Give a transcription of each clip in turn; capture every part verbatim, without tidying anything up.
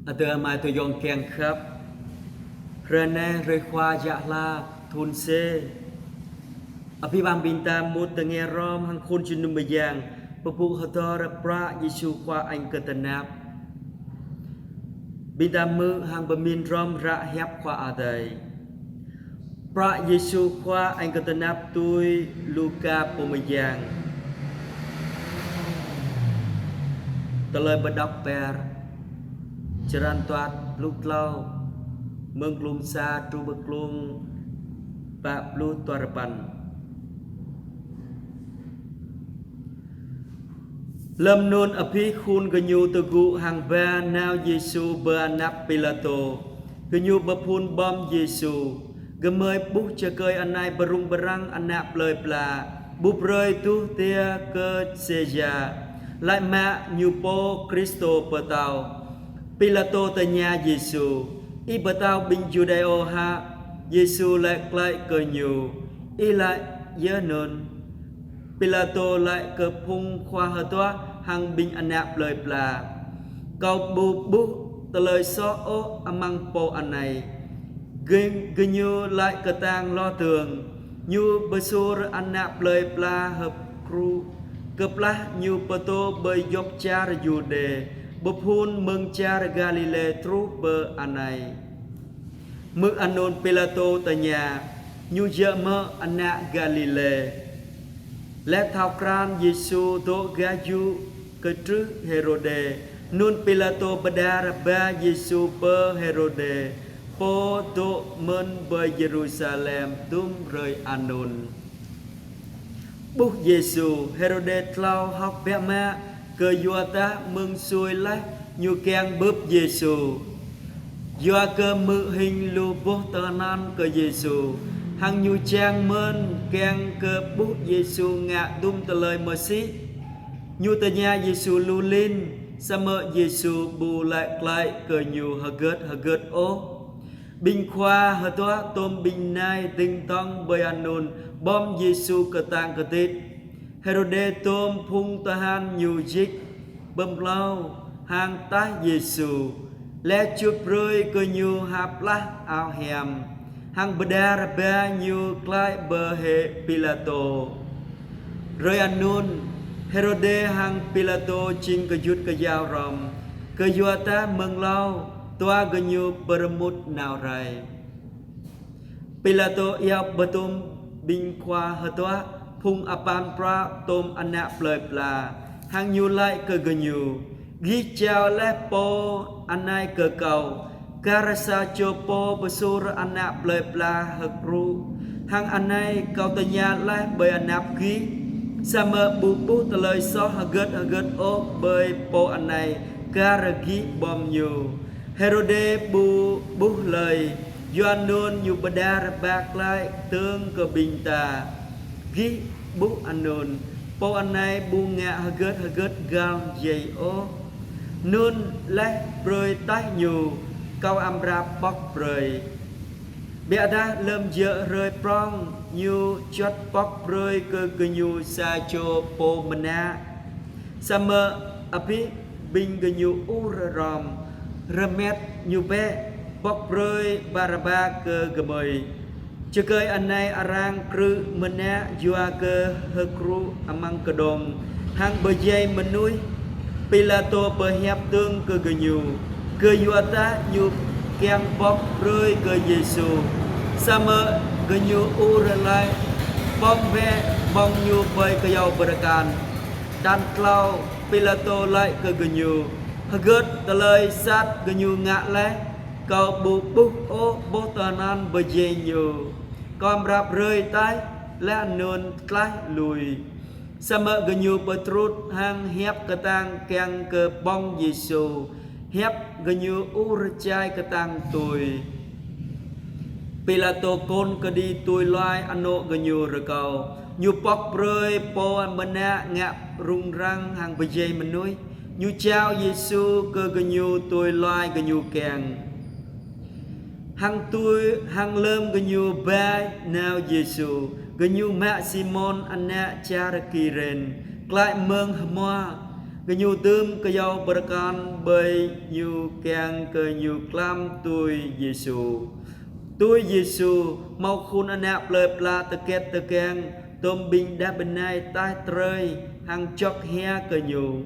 Adơi amai ayŏng kiăng khăp. Hrơi anai hrơi Khua Jă Hla thun C. Abih bang ƀing ta mŭt tơngia hrŏm hăng khul jơnum mơyang pơpŭ hơdơr bruă Yêsu Khua añ kơ tơnap. Ƀing ta hmư̆ hăng pơmĭn hrŏm hră hiăp Khua Adai. Bruă Yêsu Khua añ kơ tơnap tui Luka pô mơyang. Tơlơi pơđŏk pơr. Črăn dua pluh klâo, mơ̆ng klŭng sa truh pơ klŭng pă pluh duarơpăn. Lơm anŭn abih khul gơñu tơgŭ hăng ba nao Yêsu pơ anăp Pilatô. Gơñu pơphun ƀơm Yêsu. Gơmơi ƀuh čơkơi anai pơrŭng pơrăng ană plơi pla, ƀu brơi tuh tia kơ Sêsa, laĭ mă ñu pô Kristô pơtao. Pilatô tơña Yêsu: "Ih pơtao ƀing Yuđêô hă?" Yêsu laĭ glaĭ kơ ñu: "Ih laĭ yơh anŭn." Pilatô laĭ kơ phung khua hơduah hăng ƀing ană plơi pla: "Kâo ƀu ƀuh tơlơi soh ôh amăng pô anai." Gơ-, gơñu laĭ kơtang hloh dơ̆ng: "Ñu pơsur ană plơi pla hơkrŭ, kơplah ñu pơtô pơ djŏp čar Yuđê, pơphun mơ̆ng čar Galilê truh pơ anai." Hmư̆ anŭn Pilatô tơña: "Ñu djơ̆ mơ̆ ană Galilê?" Laih thâo krăn Yêsu dŏ gah jŭ kơtrưh Hêrôdê, anŭn Pilatô pơđar ba Yêsu pơ Hêrôdê, pô dŏ mơ̆n pơ Yêrusalem dŭm hrơi anŭn. Ƀuh Yêsu, Hêrôdê tlao hơ̆k biă mă, kơ yua dah mơ̆ng sui laih ñu kiăng bưp Yêsu, yua kơ hmư̆ hing lu boh tơnăn kơ Yêsu, hăng ñu čang mơ̆n kiăng kơ ƀuh Yêsu ngă dŭm tơlơi mơsĭ. Ñu tơña Yêsu lu lin, samơ̆ Yêsu ƀu laĭ glaĭ kơ ñu hơgĕt hơgĕt ôh. Ƀing khua hơduah tôm ƀing nai dơ̆ng dŏng ƀơi anŭn ƀơm Yêsu kơtang kơtit. Hêrôdê tôm phung tơhan ñu jik pơmlâo hăng taih Yêsu, laih čut brơi kơ ñu ha plah ao hiam, hăng pơđar ba ñu glaĭ pơ hê Pilatô. Hrơi anŭn, Hêrôdê hăng Pilatô jing gơyut gơyâo hrŏm, kơ yua dah mơ̆ng hlâo dua gơñu pơrơmut nao rai. Pilatô iâu pơtum ƀing khua hơduah, phung apăn prăk tôm ană plơi pla, hăng ñu laĭ kơ gơñu: "Gih jao laih pô anai kơ kâo, kar sa čô pô pơsur ană plơi pla hơkrŭ. Hăng anai kâo tơña laih ƀơi anăp gih, samơ̆ ƀu ƀuh tơlơi soh hơgĕt hơgĕt ôh ƀơi pô anai kar gih ƀơm ñu." Hêrôdê ƀu ƀuh hlơi, yua anŭn ñu pơđar ba glaĭ dơ̆ng kơ ƀing ta: "Gih ƀuh anŭn, pô anai ƀu ngă hơgĕt hơgĕt găl djai ôh. Anŭn laih brơi taih ñu, kâo amra pŏk brơi." Biă dah lơm djơ̆ hrơi prŏng, ñu juăt pŏk brơi kơ gơñu sa čô pô mơnă. Samơ̆ abih ƀing gơñu ur hrŏm, rơmet ñu bĕ, pŏk brơi Baraba kơ gơmơi. Čơkơi anai arăng krư̆ mơnă yua kơ hơkrŭ amăng kơđông hăng pơdjai mơnuih. Pilatô pơhiăp dơ̆ng kơ gơñu, kơ yua dah ñu kiăng pŏk brơi kơ Yêsu. Samơ̆ gơñu ur laĭ: "Pŏng bĕ ƀơ̆ng ñu ƀơi kơyâo bơrơkal." Tal klâo, Pilatô laĭ kơ gơñu: "Hơgĕt tơlơi sat gơñu ngă laih? Kâo ƀu ƀuh ôh boh tơnăn pơdjai ñu. Kâo amra brơi taih laih anŭn tlaih lui." Samơ̆ gơñu pơtrut hăng hiăp kơtang kiăng kơ ƀơ̆ng Yêsu, hiăp gơñu ur čai kơtang tui. Pilatô kŏn kơđi tui hluai anŏ gơñu rơkâo. Ñu pŏk brơi pô mơnă ngă rŭng răng hăng pơdjai mơnuih. Ñu jao Yêsu kơ gơñu tui hluai gơñu kiăng. Hăng tui, hăng lơm gơñu ba nao Yêsu, gơñu mă Simôn ană čar Kirên, glaĭ mơ̆ng hmua, Gơñu dưm kơyâo bơrơkal ƀơi ñu kiăng kơ ñu klăm tui Yêsu. Tui Yêsu, hmâo khul ană plơi pla tơkĕt tơkeng, tôm ƀing đah bơnai taih trơi hăng čŏk hia kơ ñu.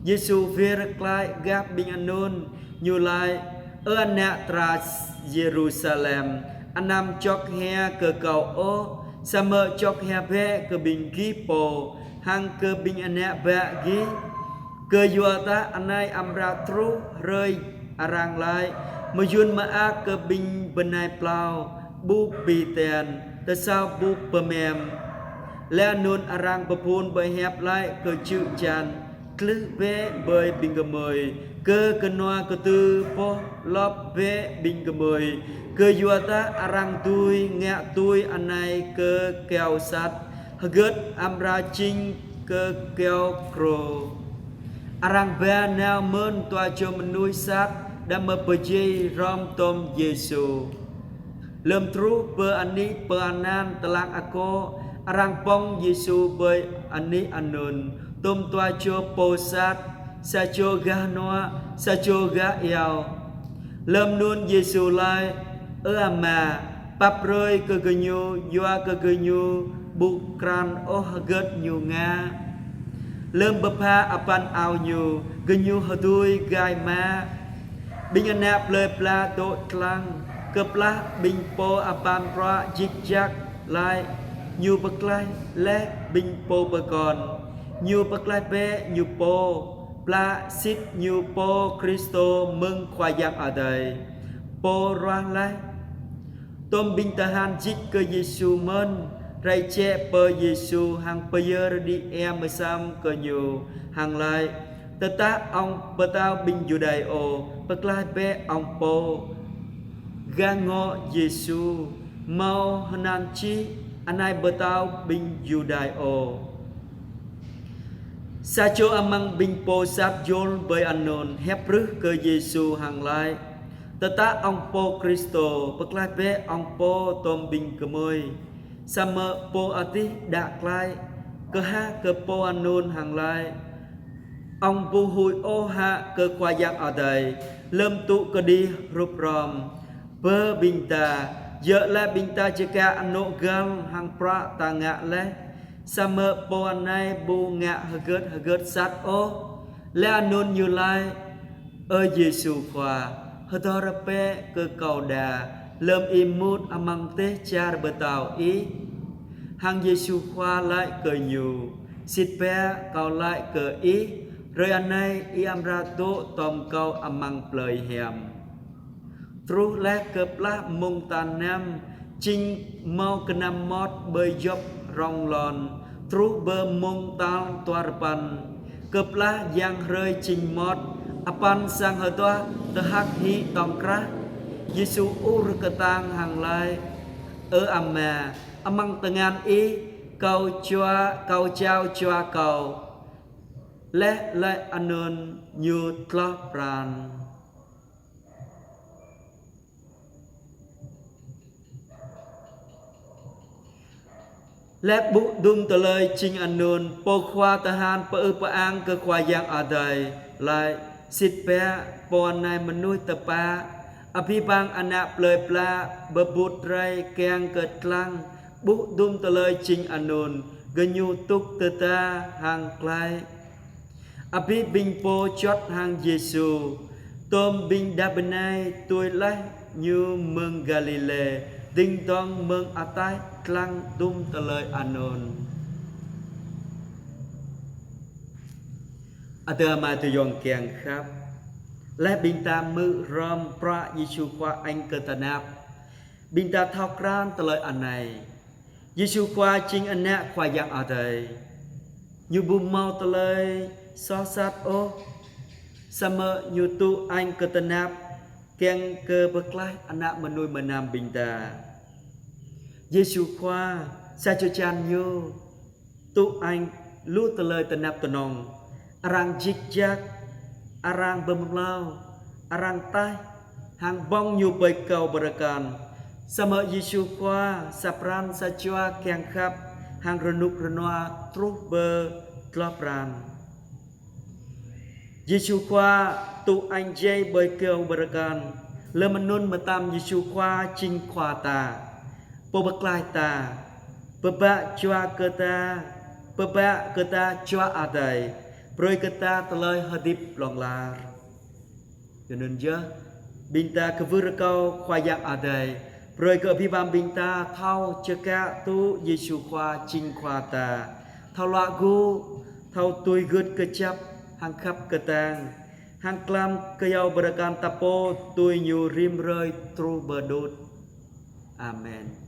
Yêsu wir glaĭ gah ƀing anŭn, ñu laĭ: Ơ ană dra Yêrusalem, anăm čŏk hia kơ Kâo ôh, samơ̆ čŏk hia bĕ kơ ƀing gih pô hăng kơ ƀing ană bă gih. Kơyua dah anai amra truh hrơi arăng laĭ: Mơyŭn mơak kơ ƀing bơnai plao, ƀu pi ten, tơsâo ƀu pơmem. Laih anŭn arăng pơphun pơhiăp laĭ kơ čư̆ čan: Tlưh bĕ ƀơi ƀing gơmơi, kơ kơnua kơtư̆ boh lŏp bĕ ƀing gơmơi, kơyua dah arăng dưi ngă tui anai kơ kơyâo sat, hơgĕt amra jing kơ kơyâo krô. Arăng ba nao mơ̆n dua čô mơnuih sat, đah mơ̆ pơjing hrŏm tôm Yêsu. Lơm truh pơ anih pơanăn tơlang akŏ, arăng pŏng Yêsu ƀơi anih anŭn, tôm dua čô pô sat, sa čô gah hnuă, sa čô gah iâo. Lơm anŭn Yêsu laĭ: Ơ Ama, pap brơi kơ gơñu, yua kơ gơñu ƀu krăn ôh hơgĕt ñu ngă. Lơm pơpha apăn ao ñu, gơñu hơdui gai mă. Ƀing ană plơi pla dŏ lăng, kơplah ƀing pô apăn bruă djik djak laĭ: Ñu pơklaih laih ƀing pô pơkŏn, ñu pơklaih bĕ ñu pô, plă sĭt ñu pô Kristô mơ̆ng Khua Yang Adai, Pô ruah laih. Tôm ƀing tơhan djik kơ Yêsu mơ̆n, rai jĕ pơ Yêsu hăng pơyơr đĭ ia mơsăm kơ ñu, hăng laĭ: Tơdah ŏng pơtao ƀing Yuđaiô, pơklaih bĕ ŏng pô. Gah ngŏ Yêsu, hmâo hơnăn čih: Anai pơtao ƀing Yuđaiô. Sa čô amăng ƀing pô sat jol ƀơi anŭn hiăp rưh kơ Yêsu hăng laĭ: Tơdah ŏng pô Kristô, pơklaih bĕ ŏng pô tôm ƀing gơmơi. Samơ̆ pô adih đă glaĭ, kơhah kơ pô anŭn hăng laĭ: Ŏng ƀu huĭ ôh hă kơ Khua Yang Adai, lơm tŭ kơđi hrup hrŏm? Bơ ƀing ta, djơ̆ laih ƀing ta čơkă anŏ găl hăng bruă ta ngă laih, samơ̆ pô anai ƀu ngă hơgĕt hơgĕt sat ôh. Laih anŭn ñu laĭ: Ơ Yêsu Khua, hơdơr bĕ kơ kâo đa, lơm ih mŭt amăng dêh čar pơtao ih. Hăng Yêsu Khua laĭ kơ ñu: Sĭt biă kâo laĭ kơ ih, hrơi anai ih amra dŏ tôm kâo amăng plơi hiam. Truh laih kơplah mông tal năm, jing hmâo kơnăm mơmŏt ƀơi djŏp rŏng lŏn, truh pơ mông tal duarơpăn. Kơplah yang hrơi jing mơmŏt, apăn sang hơduah tơhak hĭ tŏng krah. Yêsu ur kơtang hăng laĭ: Ơ Ama, amăng tơngan ih, kâo jua, kâo jao jua kâo. Laih laĭ anŭn ñu tloh pran. Laih ƀuh dŭm tơlơi jing anŭn, pô khua tơhan pơư pơang kơ Khua Yang Adai, laĭ: Sĭt biă, pô anai mơnuih tơpă. Abih bang ană plơi pla pơƀut rai kiăng kơ lăng, ƀuh dŭm tơlơi jing anŭn, gơñu tŭk tơda hăng glaĭ. Abih ƀing pô juăt hăng Yêsu, tôm ƀing đah bơnai tui laih ñu mơ̆ng Galilê, dĭng dŏng mơ̆ng ataih lăng dŭm tơlơi anŭn. Adơi amai ayŏng kiăng khăp, laih ƀing ta hmư̆ hrŏm bruă Yêsu Khua añ kơ tơnap, ƀing ta thâo krăn tơlơi anai. Yêsu Khua jing Ană Khua Yang Adai. Ñu ƀu hmâo tơlơi soh sat ôh, samơ̆ ñu tŭ añ kơ tơnap, kiăng kơ pơklaih ană mơnuih mơnam ƀing ta. Yêsu Khua, sa čô čan ñu, tŭ añ lu tơlơi tơnap tơnŏng, arăng djik djak, arăng pơmlâo, arăng taih, hăng ƀơ̆ng ñu ƀơi kơyâo bơrơkal. Samơ̆ Yêsu Khua sa pran sa jua kiăng khăp, hăng rơnŭk rơnua truh pơ tloh pran. Yêsu Khua tŭ añ jai ƀơi kyâo bơrơkal. Lơm anŭn mơtam Yêsu Khua jing Khua ta, Pô pơklaih ta, pơbă jua kơ ta, pơbă kơ ta Jua Adai, brơi kơ ta tơlơi hơdip hlŏng lar. Yua anŭn yơh, ƀing ta kwưh rơkâo Khua Yang Adai brơi kơ abih bang ƀing ta thâo čơkă tŭ Yêsu Khua jing Khua ta, thâo luă gŭ, thâo tui gưt kơjăp hăng khăp kơtang, hăng klăm kyâo bơrơkal ta pô tui Ñu rĭm hrơi truh pơ đŭt. Amen.